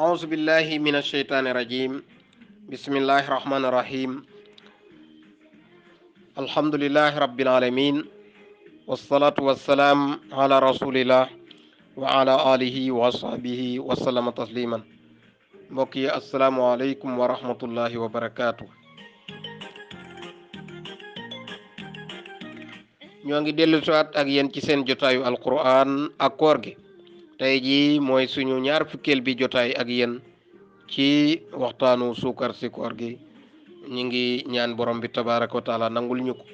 أعوذ بالله من الشيطان الرجيم بسم الله الرحمن الرحيم الحمد لله رب العالمين والصلاة والسلام على رسول الله وعلى آله وصحبه وسلم تسليما mbokki assalaamu aleykum wa rahmatullahi wa barakaatu. ñoo ngi dellu siwaat ak yéen ci seen jotaayu alquran ak koor gi tey jii mooy suñu ñaar fukkeel bi jotaay ak yéen ci waxtaanu suukar si koor gi ñu ngi ñaan borom bi tabaraka wa taala nangul ñu ko.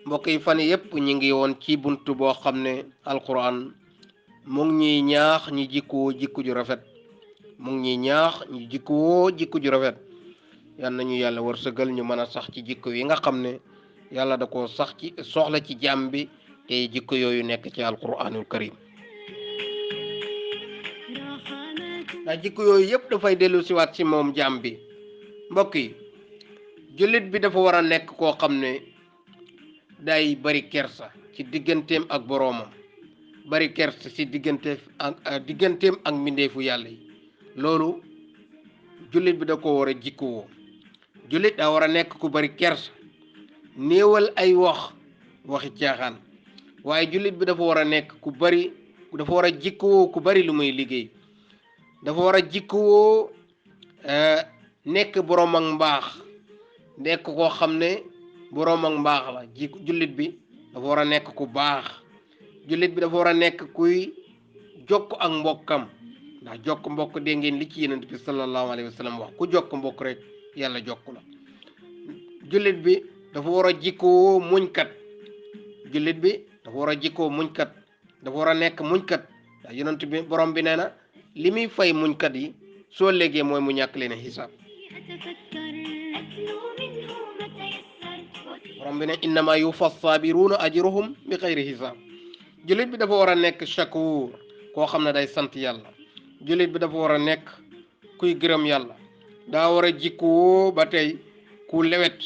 mbokk yi fan yépp ñu ngi woon ci buntu boo xam ne alquran mu ngi ñuy ñaax ñi jikkoo jikko ju rafet mu ngi ñuy ñaax ñi jikkoo jikko ju rafet yal nañu yàlla wërsëgal ñu mën a sax ci jikko yi nga xam ne yàlla da ko sax ci soxla ci jaam bi te jikko yooyu nekk ci alquranul karim ndax jikko yooyu yëpp dafay dellu siwaat ci moom jaam bi. mbokk yi jullit bi dafa war a nekk koo xam ne day bari kersa ci digganteem ak boroomam bari kersa ci digganteem ak mbindeefu yàlla yi loolu jullit bi da ko war a jikkowoo. jullit daa war a nekk ku bari kersa néewal ay waxi caaxaan waaye jullit bi dafa war a nekk dafa war a jikkowoo ku bari lu muy liggéey dafa war a jikkowoo nekk boroom ak mbaax nekk koo xam ne boroom ak mbaax la jullit bi dafa war a nekk ku baax jullit bi dafa war a nekk kuy jokk ak mbokkam ndax jokk mbokk dégg ngeen li ci Yonent bi sallallahu alayhi wa sallam wax ku jokk mbokk rek yàlla jokk la. jullit bi dafa war a jikkoo muñkat jullit bi dafa war a jikkoo muñkat dafa war a nekk muñkat ndax Yonent bi borom bi nee na li muy fay muñkat yi soo léegee mooy mu ñàkk leen xisaab. borom bi ne innama yuwaffa sabiruuna ajruhum bi xayri xisaab. jullit bi dafa war a nekk shakuur koo xam ne day sant yàlla jullit bi dafa war a nekk kuy gërëm yàlla daa war a jikkoo ba tey ku lewet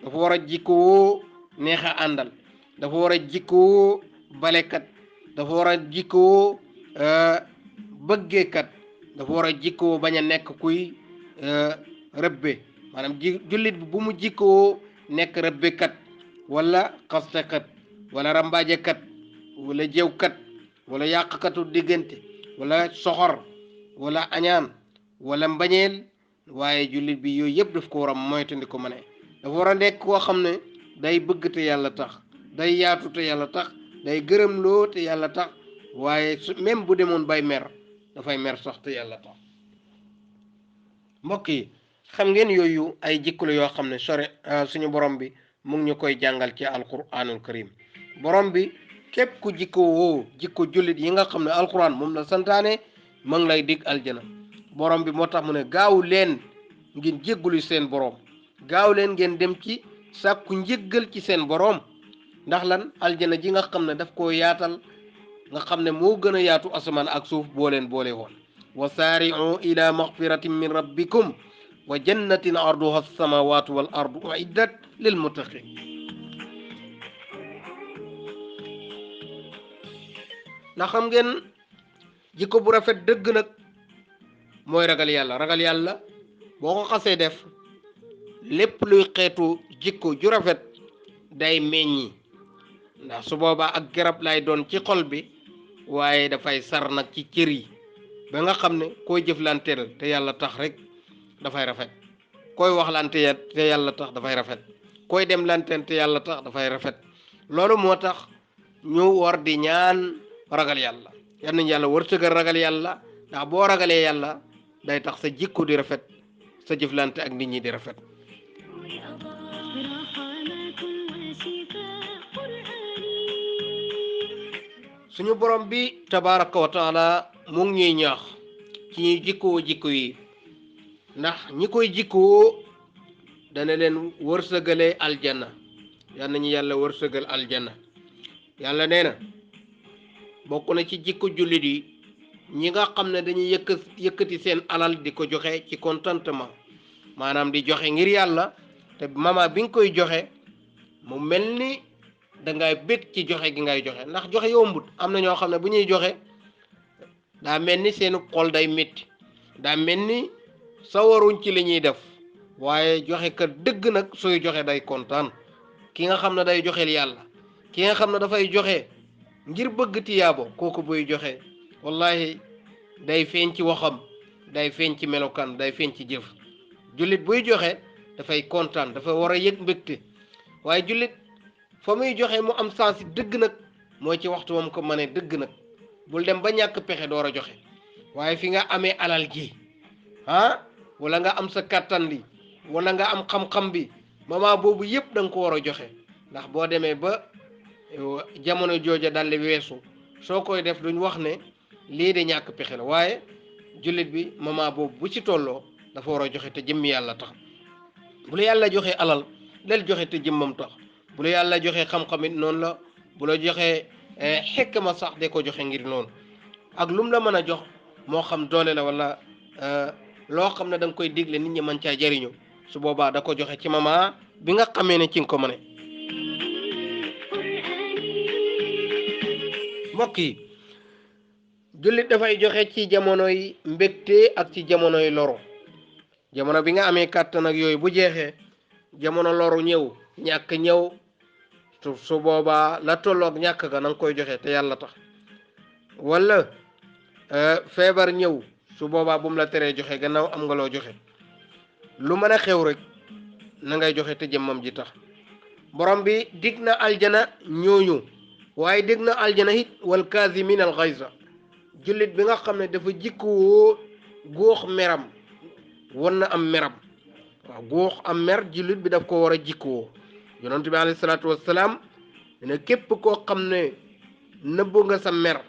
dafa war a jikkoo neex a àndal dafa war a jikkoo balekat dafa war a jikkoo bëggeekat dafa war a jikkoo bañ a nekk kuy rëbbe maanaam jullit bi bu mu jikkoo nekk rëbbekat wala xastekat wala rambaajekat wala jewkat wala yàqkatu diggante wala soxor wala añaan wala mbañeel waaye jullit bi yooyu yëpp daf ko war a moytandi ko ma ne dafa war a nekk koo xam ne day bëgg te yàlla tax day yaatu te yàlla tax day gërëm loo te yàlla tax waaye même bu demoon bay mer dafay mer sax te yàlla tax. mbokk yi xam ngeen yooyu ay jikko la yoo xam ne suñu borom bi mu ngi ñu koy jàngal ci alquranul karim borom bi képp ku jikko jullit yi nga xam ne alquran moom la santaane ma ngi lay dig aljana. borom bi moo tax mu ne gaaw leen ngeen jéggulu seen borom gaaw leen ngeen dem ci sàkku njéggal ci seen borom ndax lan aljana ji nga xam ne daf koo yaatal nga xam ne moo gën a yaatu asamaan ak suuf boole woon wa saari'u ila maghfiratin min rabbikum wa jannatin arduha as-samawatu wal ardu uiddat lil muttaqin. ndax xam ngeen jikko bu rafet dëgg nag mooy ragal yàlla boo ko xasee def lépp luy xeetu jikko ju rafet day meññi ndax su boobaa ak garab lay doon ci xol bi waaye dafay sar nag ci cër yi ba nga xam ne koy jëflanteel te yàlla tax rek dafay rafet koy waxlante te yàlla tax dafay rafet koy demlante te yàlla tax dafay rafet. loolu moo tax ñu war di ñaan ragal yàlla yal nañu yàlla wërsëgal ragal yàlla ndax boo ragalee yàlla day tax sa jikko di rafet sa jëflante ak nit ñi di rafet. suñu borom bi tabaraka wa taala mu ngi ñuy ñaax ci ñuy jikkoo jikko yi ndax ñi koy jikkoo dana leen wërsëgalee aljanna yal nañu yàlla wërsëgal aljanna. yàlla nee na bokk na ci jikko jullit yi ñi nga xam ne dañuy yëkkati seen alal di ko joxe ci contentement maanaam di joxe ngir yàlla te mama bi nga koy joxe mu mel ni dangay bég ci joxe gi ngay joxe ndax joxe yombut am na ñoo xam ne bu ñuy joxe daa mel ni seen xol day métti daa mel ni sawaruñ ci li ñuy def waaye joxe kat dëgg nag sooy joxe day kontaan ki nga xam ne day joxeel yàlla ki nga xam ne dafay joxe ngir bëgg tiyaabo kooku buy joxe wallahi day feeñ ci waxam day feeñ ci melokaan day feeñ ci jëf jullit buy joxe dafay kontaan dafa war a yëg mbégte waaye jullit fa muy joxe mu am sens dëgg nag mooy ci waxtu moom ko mënee dëgg nag bul dem ba ñàkk pexe door a joxe waaye fi nga amee alal ji wala nga am sa kàttan li wala nga am xam-xam bi moment boobu yëpp da nga ko war a joxe ndax boo demee ba jamono jooja daldi weesu soo koy def duñ wax ne lii de ñàkk pexe la waaye jullit bi moment boobu bu ci tolloo dafa war a joxe te jëmmi yàlla tax bu la yàlla joxe alal del joxe te jëmmam tax bu la yàlla joxe xam-xam it noonu la bu la joxe xikma sax de ko joxe ngir noonu ak lum la mën a jox moo xam doole la wala loo xam ne da nga koy digle nit ñi mën caa jariñu su boobaa da ko joxe ci moment bi nga xamee ne ci nga ko mëne mbokk yi jullit dafay joxe ci jamonoy mbégte ak ci jamonoy loro jamono bi nga amee kàttan ak yooyu bu jeexee jamono loru ñëw ñàkk ñëw su boobaa la tolloog ñàkk ga na nga koy joxe te yàlla tax wala feebar ñëw su boobaa bu mu la teree joxe gannaaw am nga loo joxe lu mën a xew rek na ngay joxe te jëmmam ji tax borom bi dig na aljana ñooñu waaye dig na aljana it wal kaasimin al xaysa jullit bi nga xam ne dafa jikkoo góox meram wan na am meram waaw góox am mer jullit bi daf ko war a jikkoo yonent bi alayhi salaatu wassalaam ne képp koo xam ne nëbbu nga sa mer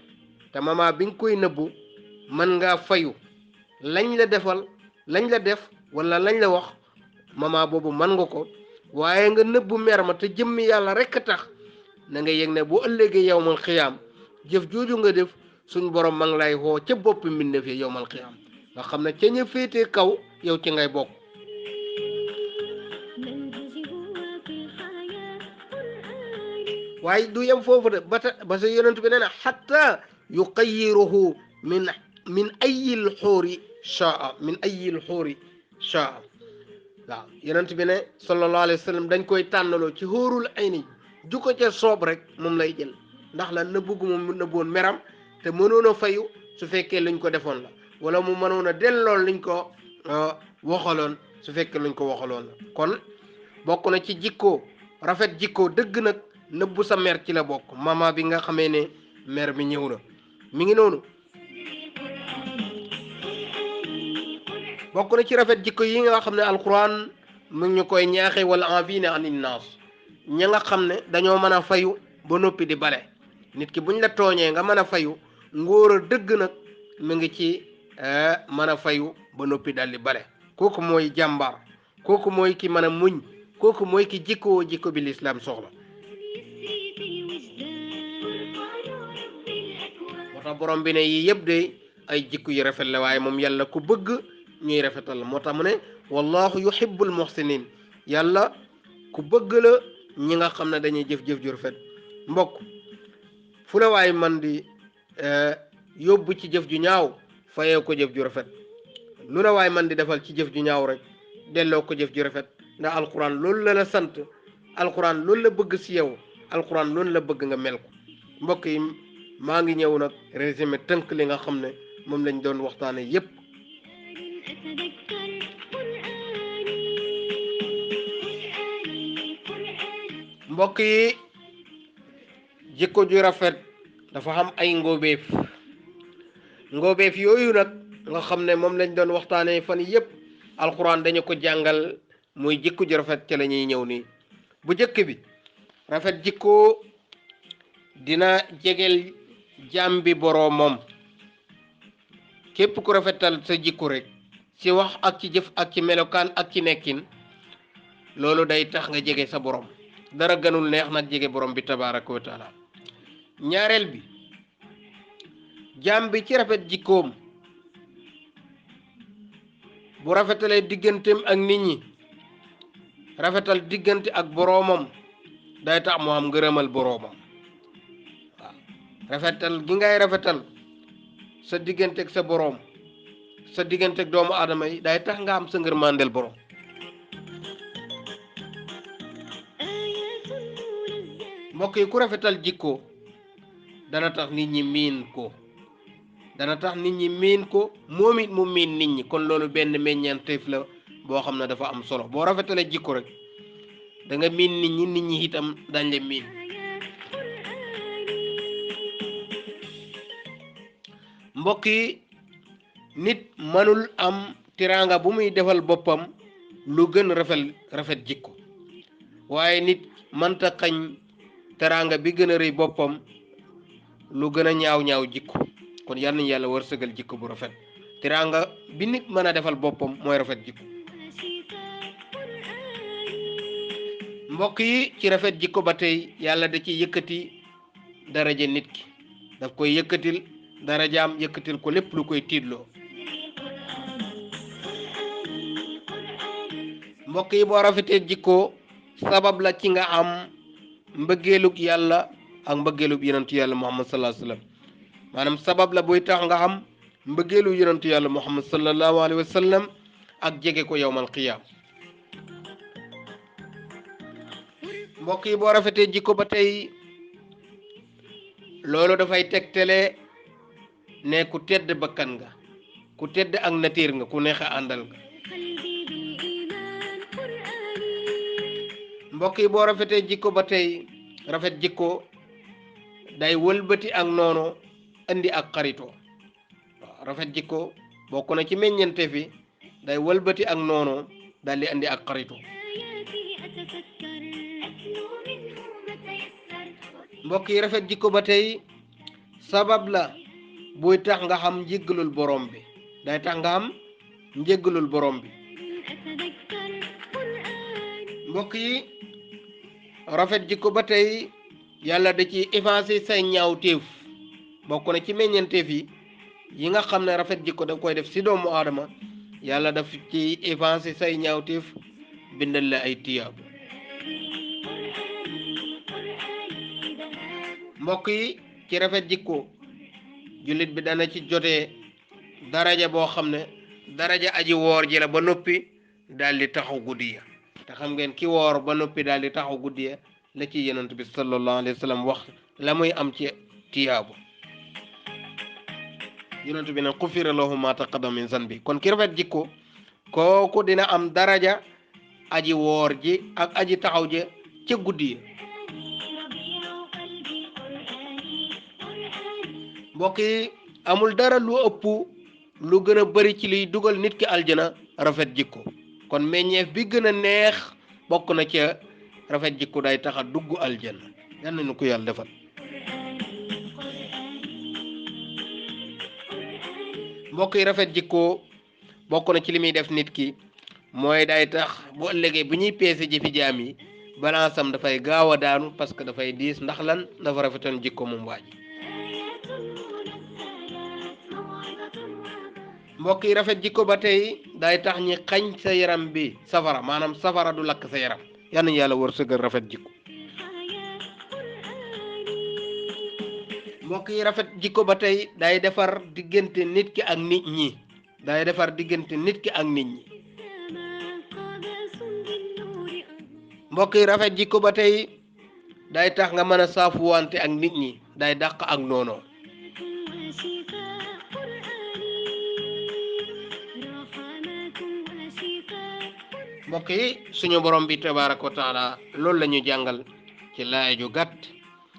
te mama bi nga koy nëbbu mën ngaa fayu lañ la defal lañ la def wala lañ la wax mama boobu mën nga ko waaye nga nëbbu mer ma te jëmmi yàlla rekk tax na nga yëg ne bu ëllëgee yawmal xiyaam jëf jooju nga def suñ borom ma ngi lay woo ca bopp mbindeef yi yawmal xiyaam nga xam ne ca ña féetee kaw yow ci ngay bokk waaye du yem foofu de ba sa yonent bi nee na xatta yuqayyiruhu min ayil xoori shaa min ayil xoori shaa waaw yonent bi ne sallallahu alayhi wa sallam dañ koy tànnaloo ci xóorul ay ni ju ko ca soob rek moom lay jël ndax la nëbbu gu moom nëbboon meram te mënoon a fayu su fekkee luñ ko defoon la wala mu mënoon a dellool liñ ko waxaloon su fekkee luñ ko waxaloon la kon bokk na ci jikko rafet jikko dëgg nag nëbbu sa mer ci la bokk mama bi nga xamee ne mer mi ñëw na mi ngi noonu bokk na ci rafet jikko yi nga xam ne alquran mu ngi ñu koy ñaaxee wala envina anin naas ña nga xam ne dañoo mën a fayu ba noppi di bale nit ki buñ la tooñee nga mën a fayu ngóor a dëgg nag mu ngi ci mën a fayu ba noppi daldi bale kooku mooy jàmbaar kooku mooy ki mën a muñ kooku mooy ki jikkoo jikko bi lislaam soxla moo tax borom bi ne yii yëpp de ay jikko yu rafet la waaye moom yàlla ku bëgg ñuy rafetal la moo tax mu ne wallahu yuhibbul muhsinin yàlla ku bëgg la ñi nga xam ne dañuy jëf-jëf ju rafet mbokk fu la waay man di yóbbu ci jëf ju ñaaw fayee ko jëf ju rafet lu la waay man di defal ci jëf ju ñaaw rek delloo ko jëf ju rafet ndax alquran loolu la sant alquran loolu la bëgg si yow alquran loolu la bëgg nga mel ko mbokk yi maa ngi ñëw nag résumé tënk li nga xam ne moom lañ doon waxtaane yépp mbokk yi jikko ju rafet dafa xam ay ngóobeef yooyu nag nga xam ne moom lañ doon waxtaanee fan yépp alxuraan dañu ko jàngal muy jikko ju rafet ca la ñuy ñëw nii bu jëkk bi rafet jikko dina jegel jaam bi boroomam képp ku rafetal sa jikko rek ci wax ak ci jëf ak ci melokaan ak ci nekkin loolu day tax nga jege sa borom dara gënul neex nag jege borom bi tabaaraka wa taala ñaareel bi jaam bi ci rafet jikkoom bu rafetalee digganteem ak nit ñi rafetal diggante ak boroomam day tax mu am ngërëmal boroomam waaw rafetal gi ngay rafetal sa diggante ak sa boroom sa diggante ak doomu aadama yi day tax nga am sa ngërmandel boroom mbokk yi ku rafetal jikko dana tax nit ñi miin ko moom it mu miin nit ñi kon loolu benn meññeenteef la boo xam ne dafa am solo boo rafetalee jikko rek da nga miin nit ñi itam dañ le miin mbokk yi nit mënul am tiraanga bu muy defal boppam lu gën rafet jikko waaye nit mënta xañ teraanga bi gën a rëy boppam lu gën a ñaaw jikko kon yal nañu yàlla wërsëgal jikko bu rafet teraanga bi nit mën a defal boppam mooy rafet jikko mbokk yi ci rafet jikko ba tey yàlla da ci yëkkati daraja nit ki daf koy yëkkatil darajaam yëkkatil ko lépp lu koy tiitloo mbokk yi boo rafetee jikko sabab la ci nga am mbëggeelug yàlla ak mbëggeelug yonentu yàlla muhammad sallallahu alayhi wa sallam maanaam sabab la buy tax nga am mbëggeelu yonentu yàlla muhammad sallallahu alayhi wa sallam ak jege ko yowmal qiyaam mbokk yi boo rafetee jikko ba tey loolu dafay tegtale ne ku tedd bakkan nga ku tedd ak natiir nga ku neex a àndal nga mbokk yi boo rafetee jikko ba tey rafet jikko day wëlbati ak noono indi ak xaritoo waaw rafet jikko bokk na ci meññente fi day wëlbati ak noono daal di indi ak xaritoo mbokk yi rafet jikko ba tey sabab la buy tax nga xam njéggalul borom bi day tax nga xam njéggalul borom bi mbokk yi rafet jikko ba tey yàlla da ci effacer say ñaawteef bokk na ci meññeenteef yi nga xam ne rafet jikko da koy def ci doomu aadama yàlla daf ci effacer say ñaawteef bindal la ay tiyaabu mbokk yi ci rafet jikko jullit bi dana ci jotee daraja boo xam ne daraja aji woor ji la ba noppi daal di taxaw guddi ya te xam ngeen ki woor ba noppi daal di taxaw guddi ya la ci yonent bi sallallahu alayhi wa sallam wax la muy am ci tiyaabu yonent bi ne xufira lahu ma taqaddama min zanbi kon ki rafet jikko kooku dina am daraja aji woor ji ak aji taxaw ji ca guddi ya mbokk yi amul dara lu ëpp lu gën a bari ci liy dugal nit ki aljana rafet jikko kon meññeef bi gën a neex bokk na ca rafet jikko day tax a dugg aljana yal nañu ko yàlla defal mbokk yi rafet jikko bokk na ci li muy def nit ki mooy day tax bu ëllëgee bu ñuy peese jëfi jaam yi balance am dafay gaaw a daanu parce que dafay diis ndax lan dafa rafetoon jikko moom waa ji mbokk yi rafet jikko ba tey day tax ñi xañ sa yaram bi safara maanaam safara du lakk sa yaram yal nañu yàlla wërsëgal rafet jikko mbokk yi rafet jikko ba tey day defar diggante nit ki ak nit ñi day defar diggante nit ki ak nit ñi mbokk yi rafet jikko ba tey day tax nga mën a saafuwante ak nit ñi day dàq ak noonoo mbokk yi suñu borom bi tabaaraka wa taala loolu la ñu jàngal ci laaya ju gàtt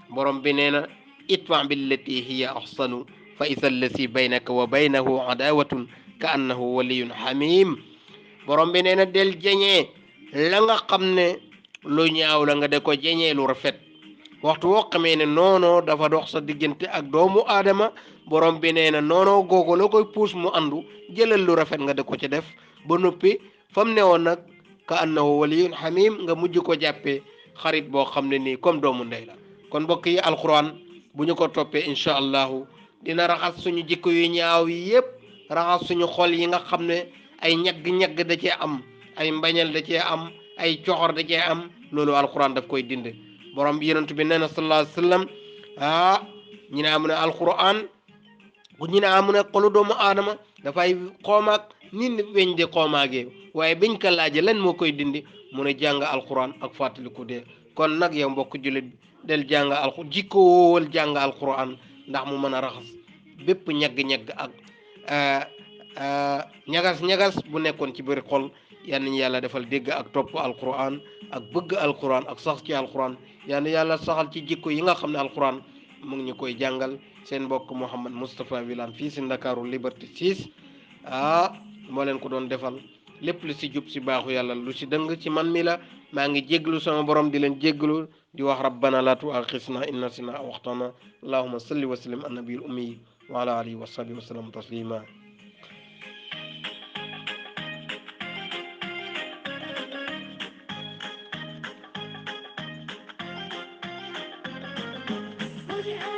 borom bi nee na idfa' billati hiya ahsanu fa idha allati baynaka wa baynahu adawatun ka annahu waliyyun hamim borom bi nee na del jeñee la nga xam ne lu ñaaw la nga de ko jeñee lu rafet waxtu woo xamee ne noonoo dafa dox sa diggante ak doomu aadama borom bi nee na noonoo googu la koy puus mu andu jëlal lu rafet nga de ko ci def ba noppi fam ne woon nag ka annahu waliyyun hamim nga mujj ko jàppee xarit boo xam ne nii comme doomu ndey la kon mbokk yi alquran bu ñu ko toppee incha allahu dina raxas suñu jikko yu ñaaw yi yëpp raxas suñu xol yi nga xam ne ay ñagg-ñagg da cee am ay mbañal da cee am ay coxor da cee am loolu alquran daf koy dind borom bi yonent bi nee na sallallahu alayhi wa sallam ñu ne amu ne alquran ku ñu ne amu ne xolu doomu aadama dafay xoomaag nit weñ de xoomaagee waaye biñ ko laaje lan moo koy dindi mu ne jàng alquran ak fàttaliku dee kon nag yow mbokk jullit del jàng alquran jikko woowal jàng alquran ndax mu mën a raxas bépp ñagg-ñagg ak ñagas-ñagas bu nekkoon ci biir xol yal nañu yàlla defal dégg ak topp alquran ak bëgg alquran ak sax ci alquran yal na yàlla saxal ci jikko yi nga xam ne alquran mu ngi ñu koy jàngal seen mbokk Mouhamed Moustapha Wilane fii si Ndakaaru Liberté 6 moo leen ko doon defal lépp lu si jub si baaxu yàlla lu si dëng ci man mi la maa ngi jégglu sama borom di leen jégglu di wax rabbana la tuaxisna in nasina aw axtana allahuma salli wa sallim an nabiyil ummi wa ala alihi wa sahbihi wa sallam taslima Put it